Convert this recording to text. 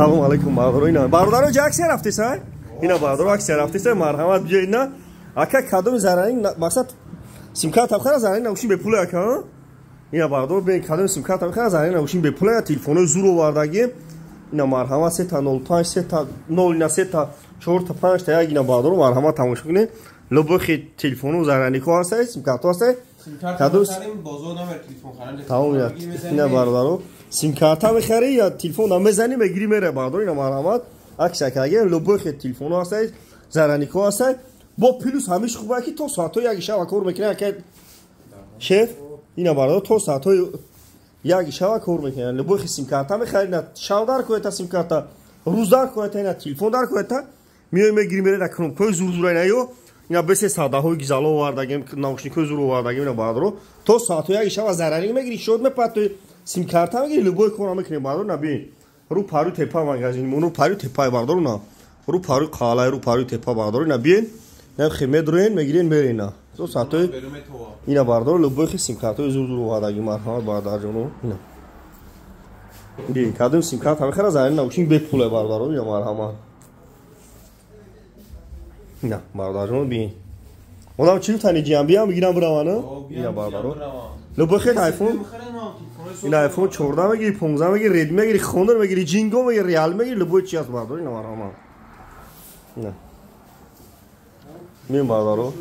Салом алейкум бародаро. Ина бародаро ҷа аксия рафтеса? Ина бародаро аксия рафтеса, марҳамат биёед на. Ака кадоми зарарин мақсад симкарта бихара зарарин наушин бепул ака. Ина бародаро бин кадоми симкарта бихара зарарин наушин бепул, телефонои зур овардагӣ. Ина марҳамат 3.05 3.0 ина 3.4 та 5 та 1 ина бародаро марҳамат тамошо кунед. Лобохи телефону зарарнико ҳаста, симкарто ҳаста. Кадом бозор номер телефон харам. Тамом ина бародаро симкарта мехарӣ я телефон намезанӣ мегирӣ мере бародаро. Ина марҳамат аксия кардаги лобохи телефону ҳаста, зарарнико ҳаста. Бо плюс ҳамиш хуба ки то соатҳои яки шаба кор мекунад ака шеф. Ина бародаро то соатҳои яки шаба кор мекунад. Лобохи симкарта мехарӣ, на шав дар коята симкарта, рӯз дар коята, ина телефон дар коята, миёй мегирӣ мере на кнопкаҳои зур-зура ина ё ина бесе садаҳои гизало овардагим, наушникҳои зур овардагим. Ина бародаро то соатҳои яки шаба зарарник мегирӣ, шод мепартои, симкарта мегирӣ, любой кора мекунӣ бародаро. На бин рӯ парӯи тепа магазин рӯ парӯи тепаи бародаро, на рӯ парӯи қалай, рӯ парӯи тепа бародаро. Ина биен нахе медроен мегирен мерен на то соатҳои ина бародаро любой хи симкартаҳои зур зур овардаги. Марҳамат бародарҷоно, ина бин кадом симкарта мехара зарарин наушник бепуле бародаро. Ина марҳамат, ина бародарҷоно бин одам чӣ гуфтани ҷиям биям бигирам биравана. Ина бародаро любой хел айфон, ина айфон 14 мегири, 15 мегири, редми мегири, хонор мегири, ҷинго мегири, реал мегири, любой чи аст бародаро. Ина марҳамат, ина мин бародаро.